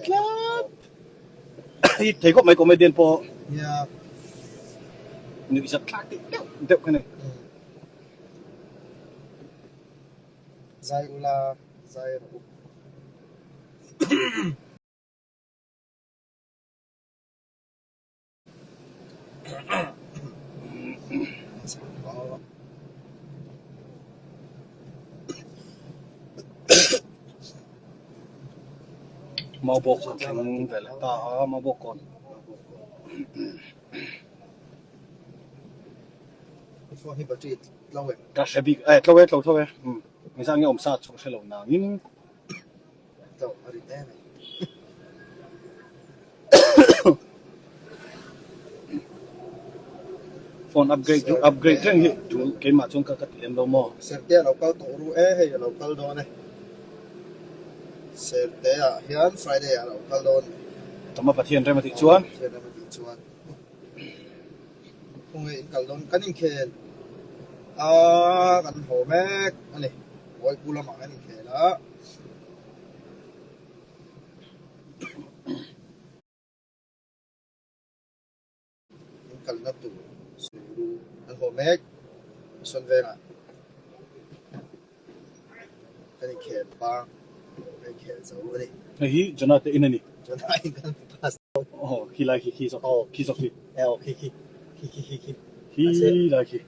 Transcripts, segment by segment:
Tlat. Hi thei khawp mai comedian pawh. Nia. Nuih zat thlak tih deuh deuh kha ni. Zai ula zai rawh u. Maubawk kan thleng ve leh ta a, Maubawk kawn. Ka hre bik e, tlo e, tlo tho e. Engzah nge awm sa chu ka hre lo nangin. Phone upgrade chu upgrade reng hi tul keimah chuan ka ka ti lem lo maw? Sertea lo kal tawh ru e, hei a lo kal dawn e. Sertea hian Friday ah a lo kal dawn. Tama Pathian rem a tih chuan. Pathian rem a tih chuan. Khawnge in kal dawn kan inkhel a kan haw mek a ni. Bawipu lamah kan inkhel a. In kalna tur Suiru an haw mek Mission vengah kan inkhel bang kan inkhel zo a ni. Hei hi Jonah te in a ni. Jonah in kan pass dawn. Aw khi lai khi khi zawk aw khi zawk khi. E aw khi khi khi khi khi khi. Khi lai khi.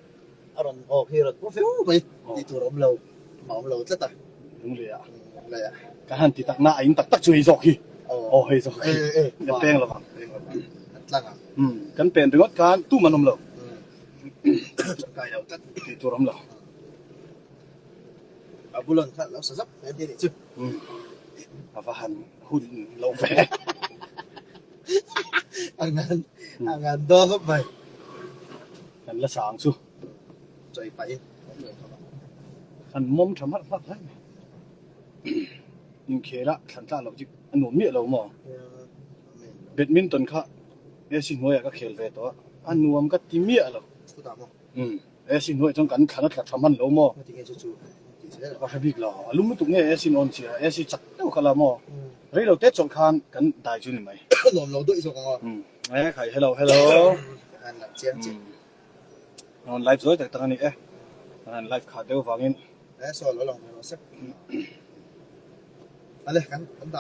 A rawn aw khi rawn pawh feu mai tih tur a awm lo a awm lo tlat a. Lunglei ah. Lunglei ah. Kan han ti tak na a in tak tak chu hei zawk hi. Aw hei zawk hi. Kan peng lo vang. Peng lo vang. Kan tlang ang. Umm kan pen ringawt khan tum an awm lo. Tangkai lo tlat. Tih tur a awm lo. A bulan kha lo sa zap mai a nih chu. Umm a va han hun lo ve. A ngan a ngan dawn khawp mai. Kan la sa ang chu. Chawi pah in kan chawi khawp ang. Kan mawm tha hmarh hmarh hle mai. Inkhel a thlan tlak loh chu a nuam miah lo maw? Badminton kha AC hnuaiah ka khel ve tawh a, a nuam ka ti miah lo. Chutah maw? Umm AC hnuaiah chuan kan thlan a tla tha hman lo maw? Ngatinge chu chu tih zel a? Ka hre bik lo, a lum lutuk nge AC in on chia, AC chak deuh kha la maw? Rei lo te chawlh khan kan dai chu ni mai. Nuam lo dawih zawk ang aw. Umm e khai hello hello. An lang chiang che. Umm live zawi tak tak a ni e, an live kha deuh vangin. E saw lo lang ve rawh se. Ale kan kan dah.